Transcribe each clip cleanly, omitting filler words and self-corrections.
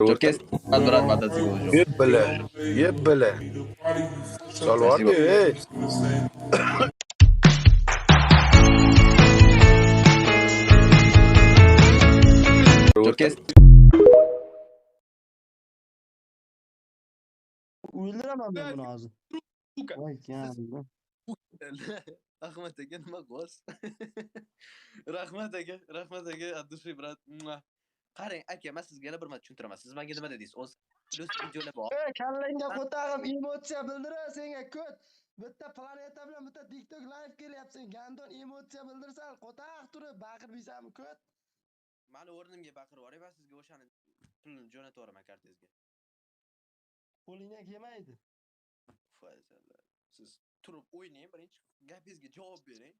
Брат, мотоцикл ушел. Ебля, ебля. Solvordi, ey. O'ldiraman men buni hozir. Voy, Ahmad aka nima qilyapsiz? Rahmat aka, rahmat aka, от души, брат. Qarang, aka, men sizga yana bir marta tushuntiraman. Siz menga nima dedingiz? 10 plyus videolar bor. Ey, kallangga qo'tag'im emotsiya bildira senga ko't. Bitta planeta bilan bitta TikTok live kelyapsan. Gandon emotsiya bildirsan, qo'taq turib baqirmaysanmi ko't? Mani o'rnimga baqirib yuboring, men sizga o'shani pulini jo'natib yuboraman kartangizga. Qo'lingdan kelmaydi. Fayzallar. Siz turib o'ynang, birinchi gapingizga javob bering.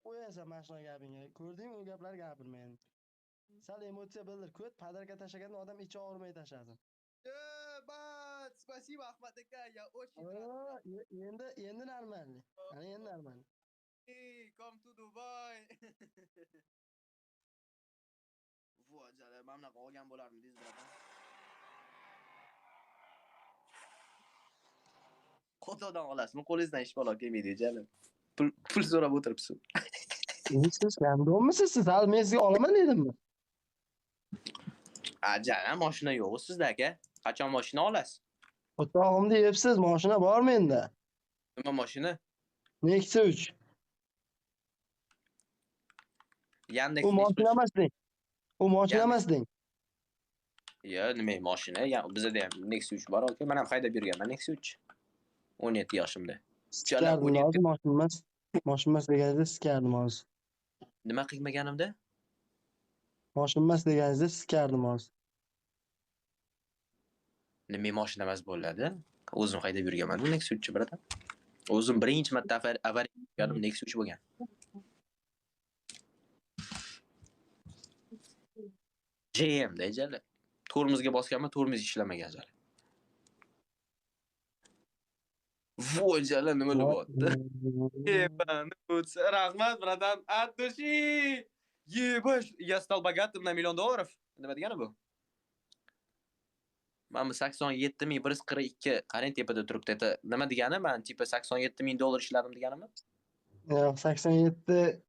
Qo'yasan mana shunaqa gapingga. Ko'rdingmi, u gaplarni gapirma endi. Sal emotsiya bildir, ko't, padarka tashlaganda odam ichi og'rimay tashlasin. Ебать, спасибо, Ahmad aka, я очень рад. Endi endi нормально. Ana endi нормально. Ey, come to Dubai. Voy, jala, mana bunaqa olgan bo'larmidingiz, братан? Qo'toqdan olasizmi? Qo'lingizdan ish balo kelmaydi, jala. Pul so'rab o'tiribsiz. Siz gandonmisiz siz? Hali men sizga olaman dedimmi? A, jala, mashina yo'q sizda aka. Qachon mashina olasiz? O'tog'imda yepsiz, mashina bor menda. Nima mashina? Nexia 3. Yandex. U mashina emas deng. U mashina emas deng. Yo, nima mashina? Ya, bizada ham Nexia 3 bor aka. Men ham haydab yurganman Nexia 3. 17 yoshimda. Jala, Sikardim 17 hozir mashina emas. Mashina emas deganingizda sikardim hozir. Nima qilmaganimda? Mashina emas deganingizda sikardim hozir. Nima mashina emas bo'ladi? O'zim haydab yurganman bu Nexia 3 братан. O'zim birinchi marta avariya qilganim Nexia 3 bo'lgan. GM da jala. Tormozga bosganman, tormoz ishlamagan jala. Voy jala, nima bo'lyapti? Ебануться. Rahmat, братан, от души. Ебаш, я стал богатым на $1 000 000. Nima degani bu? Mana bu 87142 qarang tepada turibdi. Это nima degani? Men типа $87 000 ishladim deganimi? Yo'q, 87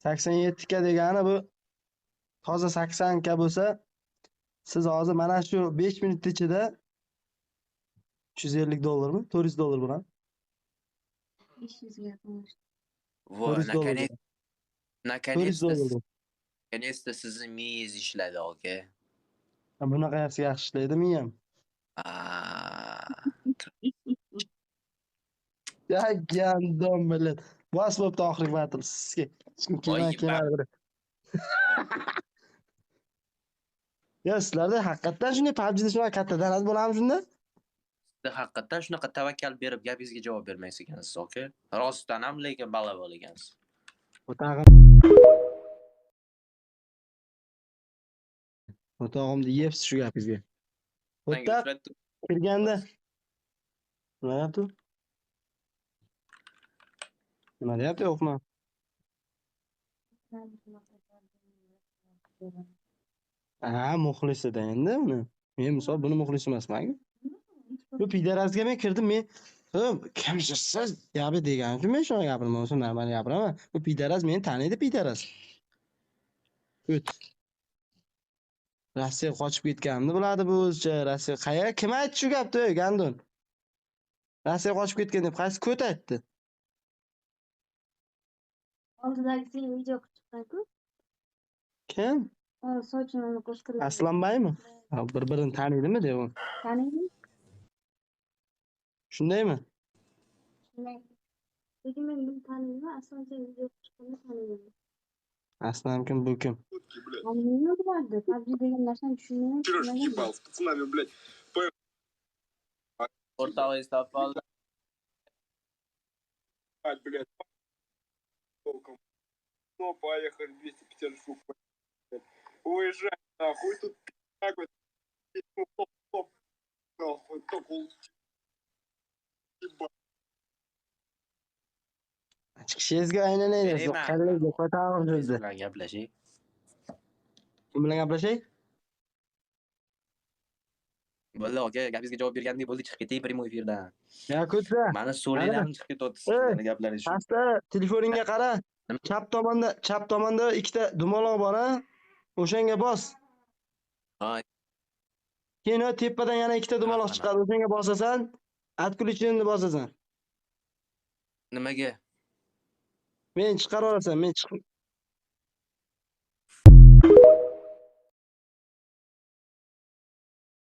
87 ka degani bu toza 80 ka bo'lsa, siz hozir mana shu 5 minut ichida $350mi? $400 bo'ladi. 500 ga yaqinlashdi. Voy, 400 dollar. Наконец-то $400. Наконец-то sizni miyangiz ishladi, aka. Ha, bunaqa yaxshi yaxshi ishlaydi miyam. Ya gandon millat. Bos bo'pti oxirgi battle sizga. Hech kim kelmadi, kelmadi. Ya sizlarda haqiqatdan shunday PUBG'da shunaqa katta daraz bo'ladimi shunda? Sizda haqiqatdan shunaqa tavakkal berib gapingizga javob bermaysiz ekansiz, aka. Rostdan ham lekin balabol ekansiz. O'tog'imni yebsiz shu gapingizga. O'taq kirganda nima deyapti? Nima deyapti yo'qmi? Ha, muxlisida endi uni. Men misol buni muxlisi emasman-ku. Bu pidarazga men kirdim, men kimsiz gapi deganim uchun men shuni gapirman, o'zim normal gapiraman. Bu pidaraz meni taniydi, pidaraz. O't. Rossiyaga qochib ketganimni biladi bu o'zicha. Rossiya qayerga kim aytdi shu gapni, ey gandon? Rossiyaga qochib ketgan deb qaysi ko't aytdi? Oldidagi sen video qilib chiqqan-ku. Kim? Sochini uni qo'shtirib. Aslanbaymi? Ha, bir-birini taniydimi deb u? Taniydi. Shundaymi? Shunday. Lekin men buni taniyman, Aslan sen video qilib chiqqanda taniyman. Aslan kim, bu kim? Nima bo'lardi? PUBG degan narsani tushunmayman. Сережа ебал с пацанами, блядь. O'rtog'ingiz topoldi. Блядь. Толком. Ну, поехали, 250 штук, блядь. Уезжай, нахуй, тут такой. Нахуй, только ебать. Chiqishingizga aynan aynan. Qallayga qo'tag'im so'zi. Bilan gaplashing. Kim bilan gaplashay? Bo'ldi aka, gapingizga javob bergandek bo'ldi, chiqib keting prямой efirdan. Yakutza. Mani so'lilarim chiqib ketyapti sizlarning gaplaringiz shu. Pastda telefoningga qara. Chap tomonda ikkita dumaloq bor, ha? O'shanga bos. Ha. Keyin o tepadan yana ikkita dumaloq chiqadi. O'shanga bosasan, отключение bosasan. Nimaga? Men chiqarib olasan, men chiqib.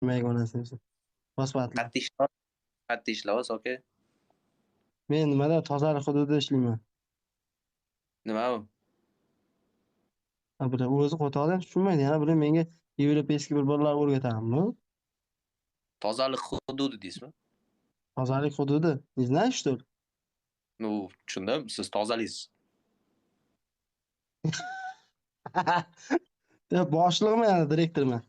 Nimaga olasan sen? Bosmatli. Qattiq ishlar, qattiq ishlayapsiz aka. Men nimada tozalik hududida ishlayman. Nima u? Ha, bular o'zi qo'toqdan tushunmaydi. Yana bular menga европейский bir bolalar o'rgatadimi? Tozalik hududi deysizmi? Tozalik hududi. Не знаешь, что ли? Ну, tushundim, siz tozalisiz. Ya boshlig'imi yana direktorman.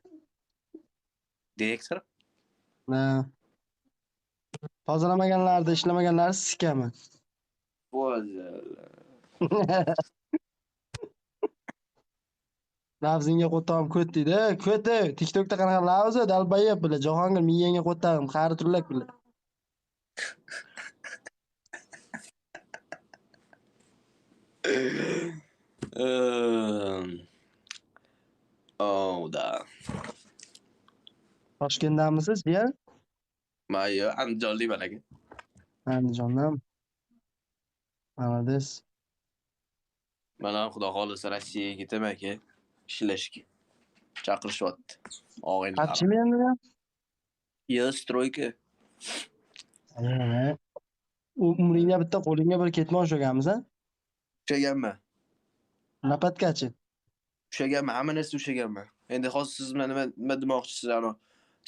Direktor? Ha. Tozalamaganlarni, ishlamaganlarni sikaman. Voy. Lafzingga qo'tog'im ko't deydi. Ko't, TikTokda qanaqa lafzi, dalbayib bilan Jahongir miyangga qo'tog'im, qari turlak bilan. Oh, da. Toshkentdanmisiz, jiyan? Men yo'q, Andijonlikman aka. Andijondan. Молодец. Men ham xudo xohlasa Rossiyaga ketaman aka, ishlashga. Chaqirishyapti. Og'aynilarim. Qachimi endi? Yo'q, стройка. Ha. U umringda bitta qo'lingga bir ketmon ushlaganmisan? Ushlaganman. Lapatkachi. Ushlaganman, hamma narsa ushlaganman. Endi hozir siz bilan nima demoqchisiz ana?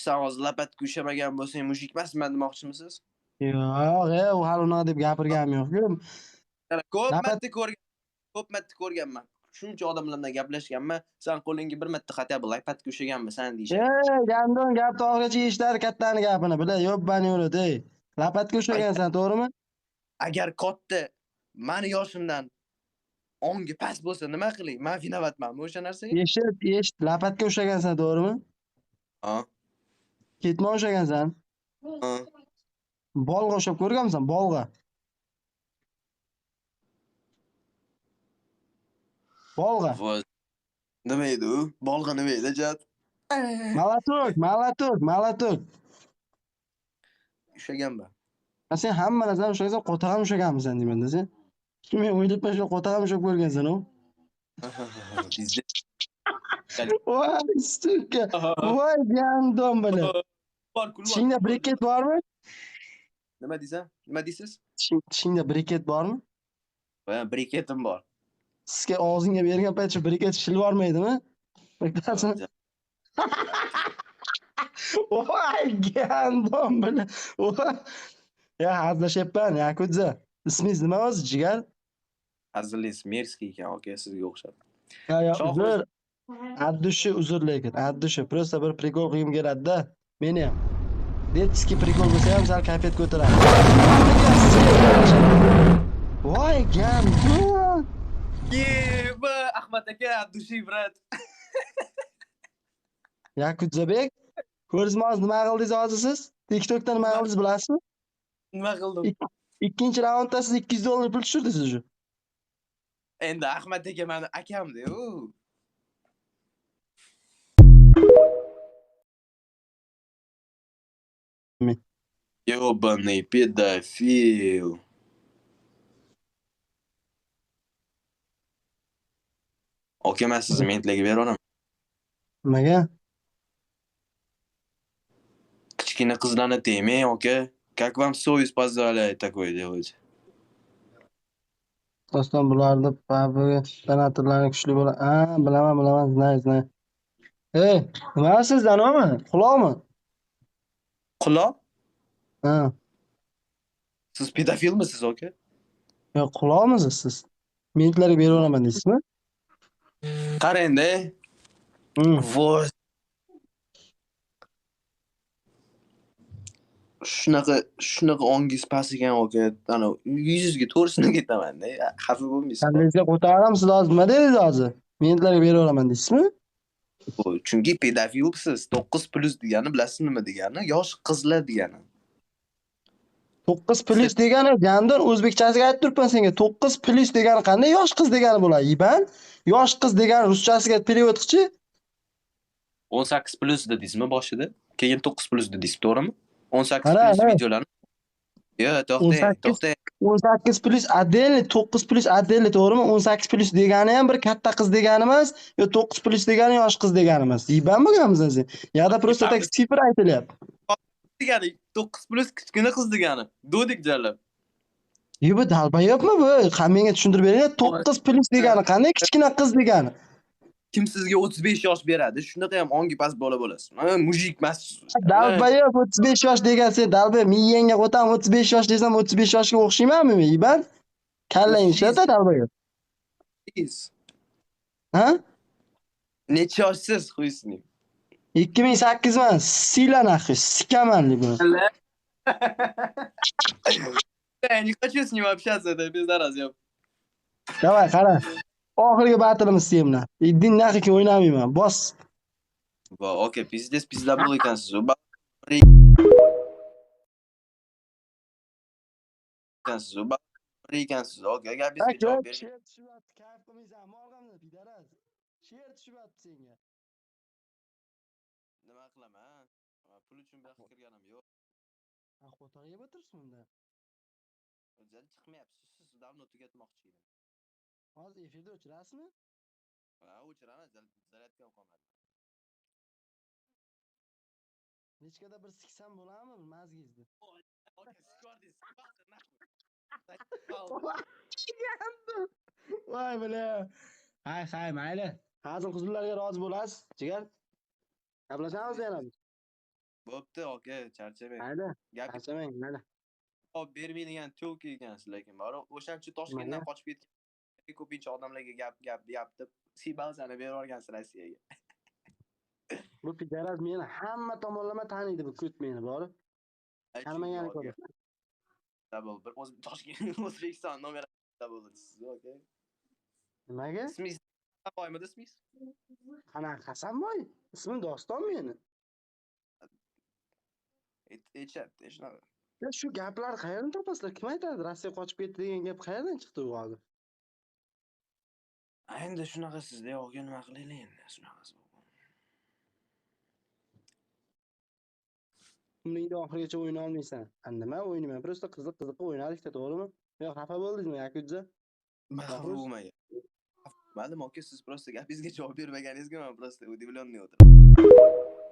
Sen hozir lapatka ushlamagan bo'lsang, mushuk emasman demoqchimisiz? Yo'q, u hali unaqa deb gapirganim yo'q-ku. Ko'p marta ko'rgan, ko'p marta ko'rganman. Shuncha odamlar bilan gaplashganman. Sen qo'lingga bir marta хотя бы lapatka ushlaganmisan deyishadi. Ey, gandon gap oxirigacha eshitadi kattani gapini, bila, yo'bbani yo'lid, ey. Lapatka ushlagansan, to'g'rimi? Agar katta mani yoshimdan ongi past bo'lsa nima qilay? Men vinovatmanmi o'sha narsaga? Eshit, eshit, lapatka ushlagansan, to'g'rimi? Ha. Ketmon ushlagansan. Ha. Bolg'a ushlab ko'rganmisan, bolg'a? Bolg'a. Voy. Nima edi u? Bolg'a nima edi, jat? Malatok, malatok, malatok. Ushlaganman. Ha, sen hamma narsani ushlagansan, qo'taq ham ushlaganmisan deyman-da sen. Men o'ylabman shu qo'taq ham ushlab ko'rgansan, u. Voy, сука. Voy, gandon bilan. Bor, kul bor. Tishingda briket bormi? Nima deysan? Nima deysiz? Tishingda briket bormi? Ha, briketim bor. Sizga og'zingga bergan payt shu briket shilib yubormaydimi? Bilasizmi? Voy, gandon bilan. Voy. Ya hazillashyapman, Yakudza. Ismingiz nima o'zi, jigar? Hazillingiz merskiy ekan, aka, sizga o'xshab. Ya, ya, Shoh uzr. От души uzr lekin, от души. Просто bir прикол qilgim keladi-da. Meni ham. Детский прикол bo'lsa ham sal kayfiyat ko'taradi. Voy, gandon. Yeba, Ahmad aka, от души, брат. Yakudzabek, ko'rdingizmi hozir nima qildingiz hozir siz? TikTokda nima qildingiz bilasizmi? Nima qildim? Ikkinchi raundda siz $200 pul tushirdingiz уже. Endi Ahmad aka mani akamda-yu. Men. Ёбаный педофил. Aka, men sizni mentlarga beraman. Nimaga? Kichkina qizlarni tegmang, aka. Как вам совесть позволяет такое делать? Doston bularni baribir donatorlarni kuchli bo'la. Ha, bilaman, bilaman, знаю, знаю. Ey, nima siz danomi? Quloqmi? Quloq? Ha. Siz pedofilmisiz, aka? Yo'q, quloqmisiz siz? Mentlarga beraveraman deysizmi? Qarang-da. Voy. Shunaqa ongingiz past ekan, aka. Ana yuzingizga to'g'risini ketaman-da. Xafa bo'lmaysiz. Kallangizga qo'taram, siz hozir nima dedingiz hozir? Mentlarga beraveraman deysizmi? Chunki pedofilsiz. 9+ degani bilasiz nima degani? Yosh qizlar degani. 9+ degani Gandon o'zbekchasiga aytib turibman senga. 9+ degani qanday yosh qiz degani bo'ladi? Iban? Yosh qiz degani ruschasiga перевод qilchi. 18+ dedingizmi boshida? Keyin 9+ dedingiz, to'g'rimi? 18+ Qara, videolarni. Yo, to'xtang, to'xtang. 18+ отдельно, 9+ отдельно, to'g'rimi? 18+ degani ham bir katta qiz degani emas, yo 9+ degani yosh qiz degani emas. Iban bo'lganmisan sen? Yo'da просто так цифр aytilyapti. Degani 9+ kichkina qiz degani. Dodik jalab. Yo, bu долбоёб mi bu? Ha, menga tushuntirib bering. 9+ degani qanday kichkina qiz degani? Kim sizga 35 yosh beradi? Shunaqa ham ongi past bola bo'lasiz. Мужик emassiz. Долбоёб 35 yosh degan sen долбоёб miyangga qo'tam 35 yosh desam 35 yoshga o'xshaymanmi men? Iban? Kallang ishlata долбоёб. Ha? Necha yoshsiz, qo'ysin. 2008 man. Sila нахуй, sikaman buni. Я не хочу с ним общаться, это пизда разъеб. Давай, qara. Oxirgi batlimiz sen bilan. Иди нахуй o'ynamayman. Bos. Va, okey, пиздец, пиздабол ekansiz. Ekansiz, ekansiz. Okey, gapingizga javob bering. She'r tushyapti, kayf qilmaysan, molg'amni пидарас. She'r tushyapti senga. Nima qilaman? Pul uchun bu yoqqa kirganim yo'q. Ha, qo'toq yeb o'tiribsizmi unda? O'zali chiqmayapsiz. Siz давно tugatmoqchi edim. Hozir efirda o'chirasizmi? Ha, o'chiraman, zaryadka qolmadi. Nechkada bir siksam bo'ladimi mazgingizni? Okey, sikordingiz. Voy бля. Hay, hay, mayli. Hazil huzurlarga rozi bo'lasiz, jigar. Gaplashamiz yana. Bo'pti, okey, charchamang. Mayli, Gap charchamang, mayli. javob bermaydigan to'lki ekansiz, lekin bor. O'shancha Toshkentdan Nimaga? qochib ketgan ko'pincha odamlarga gap gap deyapti. Sibalsani berib yuborgansiz Rossiyaga. Bu пидарас meni hamma tomonlama taniydi bu ko't meni, borib. Tanimagani ko'ra. Double bir o'z Toshkent O'zbekiston nomer bo'ldi siz, okey. Nimaga? Ismingiz Hasanboymidi ismingiz? Qanaqa Hasanboy? Ismim Doston meni. Aytishyapti, shunaqa. Ya shu gaplar qayerdan topasizlar? Kim aytadi? Rossiya qochib ketdi degan gap qayerdan chiqdi u hozir? Endi shunaqa sizda yo'q, nima qilaylik endi, shunaqasi. Umringda oxirigacha o'yna olmaysan. Ha, nima o'ynayman? Просто qiziq qiziqqa o'ynadikda, to'g'rimi? Yo, xafa bo'ldingizmi, Yakudza? Man xafa To'g'ri. bo'lmagan. Ma'lum aka, siz просто gapingizga javob bermaganingizga man просто удивленный o'tiribman.